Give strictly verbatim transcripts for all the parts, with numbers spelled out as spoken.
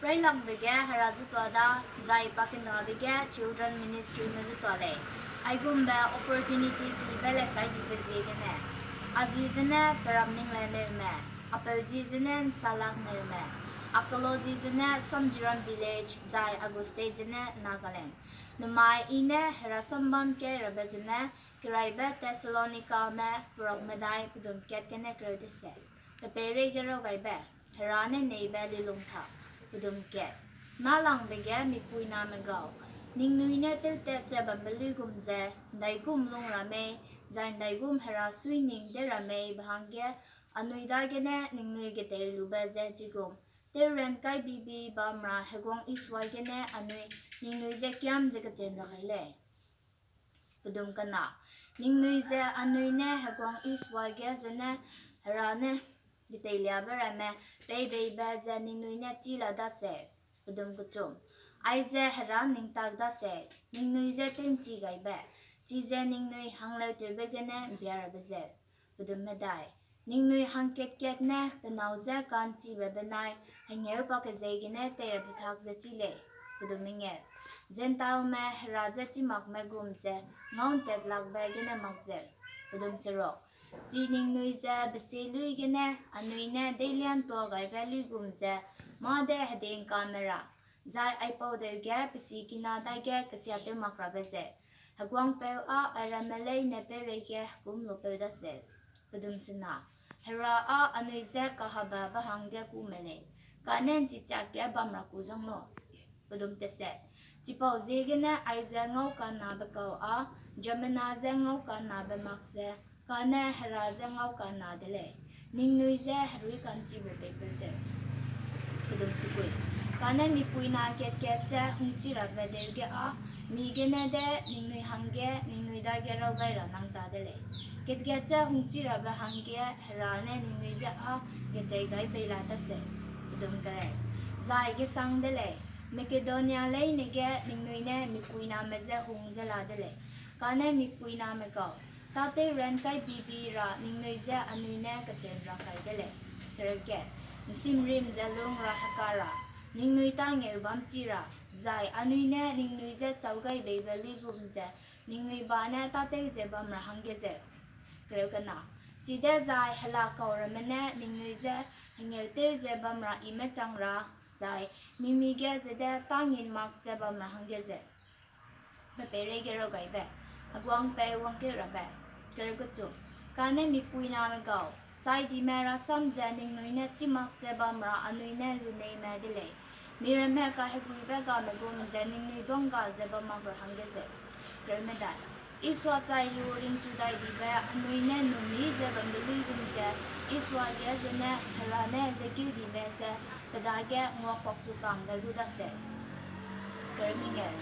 Railangbe ge Hera zu tua da, zai pakenabe ge children ministryme zu tua lei. Aigumbe opportunity kibe le kaibibe ziegene, a zi zene Peramninglaneume, a peu zi zene Nsalakneume, a kelo zi zene Samjiram Village, zai a gu state zene Nagaland. Namai i ne Hera sambam kei rabe zene, Keraibe Thessalonicame perak medai pedum kat gene kereu deset. Pe peireige raw gaibe, Hera ne neibe lilung tha, pedum kat. Nâlangbe ge mipuiname gau, ningnui ne tewtat ze bambe luigum ze, ’ndaigum lung ra mei, zai ’ndaigum Hera suining tew ra mei be hangge, anui dagene ningnui getei lube ze chigum tewran kaibibi bam ra heguang Isua gene anui ningnui je kiam ze kecheu ra gai lei. Pedum kena. Ningnui ze anui ne heguang Isua ge zene Hera ne geteiliabe ramme peibeibe ze ningnui ne chî la daseu. Pedum kechum. Aize Hera ning tak daseu, ningnui je tew'nchi gaibe, chize ningnui hangleutewbe gene ’mbia rabe zeu. Pedum medai. Ningnui hangkat-kat ne pe nâu je ka'nchibe benai hengeu pakezei gene tei rabe tak ze chî lei. Pedum mengeu. Zentelme Hera je chîmakme gum ze ngau'ntatlakbe gene mak zeu. Pedum seruk. Chi ningnui ze besie luî gene anui ne deiliantua gaibe luigum ze mâ de hedingkame ra, zai aipau deu ge pe sikina dage kesiatew mak rabe zeu, heguangpeu â airamme leine peireige hegum lupeu daseu. Pedum sena. Hera â anui je kahababe hangge kû me lei, kane ’nchichak ge bam ra kû zang lu. Pedum teset. Chipau ziegene aize ngaukanenabe kau â, ziemmena je ngaukanenabe mak ze, kane Hera je ngaukanena de lei, ningnui je herui ka'nchibe peipeu zeu. Pedum sekui. Kane mipuina kat-kat je hungchî rabe deu ge â, mi gene de ningnui hangge ningnui dage raw gai ra nang ta de lei. Kat-kat je hungchî rabe hangge Hera ne ningnui je â getei gai bei la daseu. Pedum kereu. Zai gesang de lei, Makedonia leine ge ningnui ne mipuiname je hung ze la de lei. Kane mipuiname gau, tâtew ran kaibibi ra ningnui je anui ne kecheu ra kai de lei. Kereu kat. ’Nsimrim ze lung ra heka ra, ningnui tângeu bamchi ra, zai anui ne ningnui je chau gai beibe luigum ze ningnui ba ne tâtew ze bam ra hangge zeu. Kereu kena. Chidezai hela kau ramme ne ningnui je hengeutew ze bam ra i mechang ra, zai mi-mi ge zede tângin mak ze bam ra hangge zeu. Pe peireige raw gaibe, heguangpeu wangkeu rabe. Kereu kechum. Kane mipuiname gau, chaidime rasam ze ningnui ne chîmak ze bam ra anui ne luneime de lei, miramme kaheguibe game gum ze ningnui duangga ze bam mak ra hangge zeu. Kereu medai. Isua chai lu ringchu dai dibe anui ne numi ze bambe luigum ze, Isua ge zene Hera ne zekeu dime ze pe dage nguakuakchu kam gai gu daseu. Kereu mengeu.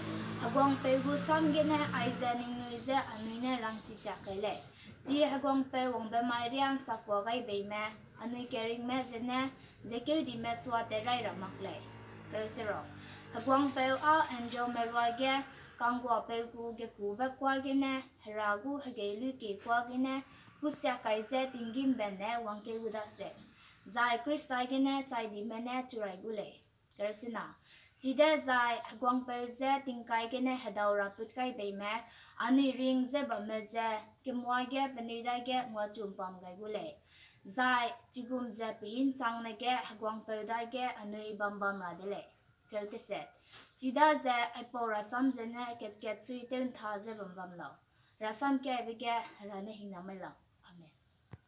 Heguangpeu gu sam gene aize ningnui je anui ne rangchichak kai lei. Chi heguangpeu wangbe mai riâ ’nsakua gai beime, anui keringme zene zekeu dime suatat rai ra mak lei. Kereu seruk. Heguangpeu â angelme ruage ka'ngguapeu gu gekube kuâ gene, Hera gu hegei luîkie kuâ gene, kusia kai ze tinggîmbe ne wangkeu gu daseu, zai Khrista gene chaidime ne churai gu lei. Kereu sena. Chidezai heguangpeu je tingkai gene hedau ra put kai beime, anui ring ze bamme ze kemua ge penui dage nguachum pam gai gu lei, zai chigum ze pehî ’nsangne ge heguangpeu dage anui bam bam ra de lei. Kereu teset. Chidaze aipau rasam zene kat-kat suitew ’nta ze bam bam lau. Rasam kaibe ge Hera ne hingnam mai lau.